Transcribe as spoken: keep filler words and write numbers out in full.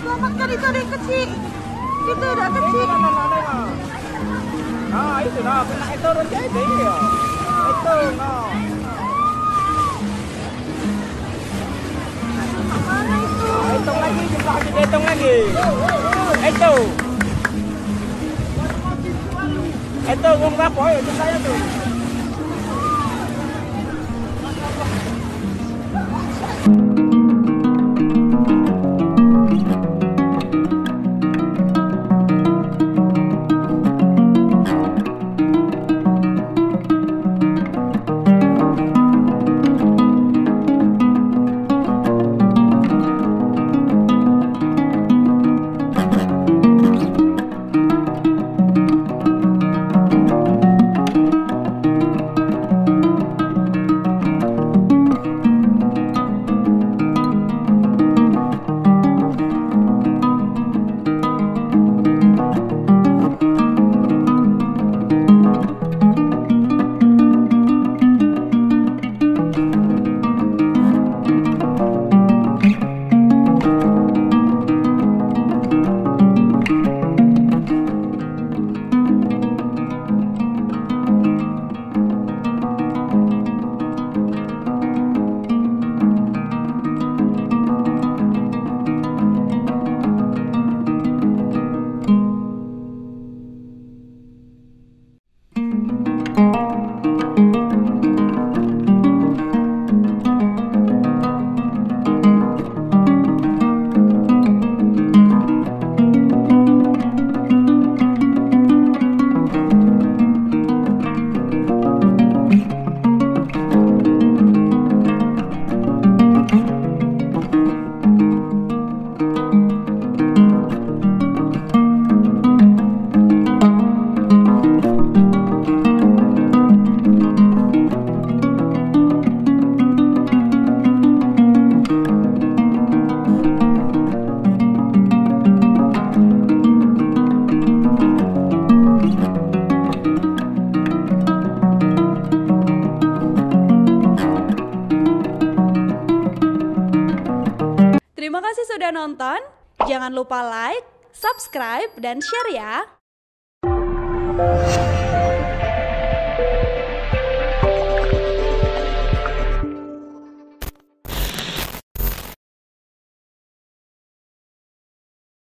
Makan itu ada yang kecil. Itu ada kecil. Nah, itu nah, kena itu orang jahit, iya. Itu nah. Mana itu? Hitung lagi, jumlah lagi, hitung lagi. Itu. Itu uang berapa? Ayo, jumlahnya tuh. Terima kasih sudah nonton. Jangan lupa like, subscribe, dan share ya.